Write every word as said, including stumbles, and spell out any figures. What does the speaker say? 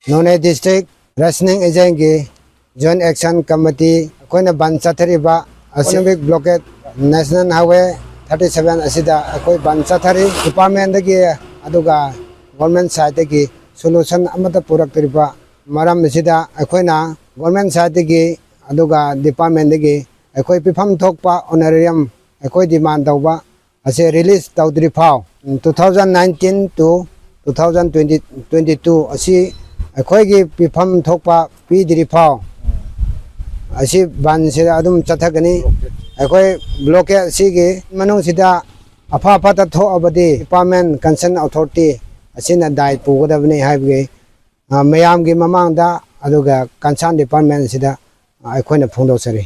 Noney District Rationing Agent ꯀꯤ Joint Action Committee ꯑꯩꯈꯣꯏꯅ ꯕꯟ ꯆꯠꯊꯔꯤꯕ economic blockade, National Highway thirty seven ꯑꯁꯤꯗ ꯑꯩꯈꯣꯏ ꯕꯟ ꯆꯠꯊꯔꯤ꯫ Department ꯇꯒꯤ ꯑꯗꯨꯒ government side ꯇꯒꯤ solution ꯑꯃꯠꯇ ꯄꯨꯔꯛꯇ꯭ꯔꯤꯕ ꯃꯔꯝ ꯑꯁꯤꯗ ꯑꯩꯈꯣꯏꯅ government side ꯇꯒꯤ ꯑꯗꯨꯒ department ꯇꯒꯤ ꯑꯩꯈꯣꯏ ꯄꯤꯐꯝ ꯊꯣꯛꯄ honorarium ꯑꯩꯈꯣꯏ demand ꯇꯧꯕ ꯑꯁꯦ release ꯇꯧꯗ꯭ꯔꯤ ꯐꯥꯎ, two thousand nineteen to two thousand twenty, twenty two ꯑꯁꯤ ꯑꯩꯈꯣꯏꯒꯤ ꯄꯤꯐꯝ ꯊꯣꯛꯄ ꯄꯤꯗ꯭ꯔꯤ ꯐꯥꯎ ꯑꯁꯤ ꯕꯟꯁꯤꯗ ꯑꯗꯨꯝ ꯆꯠꯊꯒꯅꯤ꯫ ꯑꯩꯈꯣꯏ blockade ꯑꯁꯤꯒꯤ ꯃꯅꯨꯡꯁꯤꯗ ꯑꯐ ꯐꯠꯇ ꯊꯣꯛꯑꯕꯗꯤ department concern authority ꯑꯁꯤꯅ ꯗꯥꯏ ꯄꯨꯒꯗꯕꯅꯤ ꯍꯥꯏꯕꯒꯤ, ꯑ, ꯃꯌꯥꯝꯒꯤ ꯃꯃꯥꯡꯗ ꯑꯗꯨꯒ concern department ꯁꯤꯗ, ꯑ, ꯑꯩꯈꯣꯏꯅ ꯐꯣꯡꯗꯣꯛꯆꯔꯤ꯫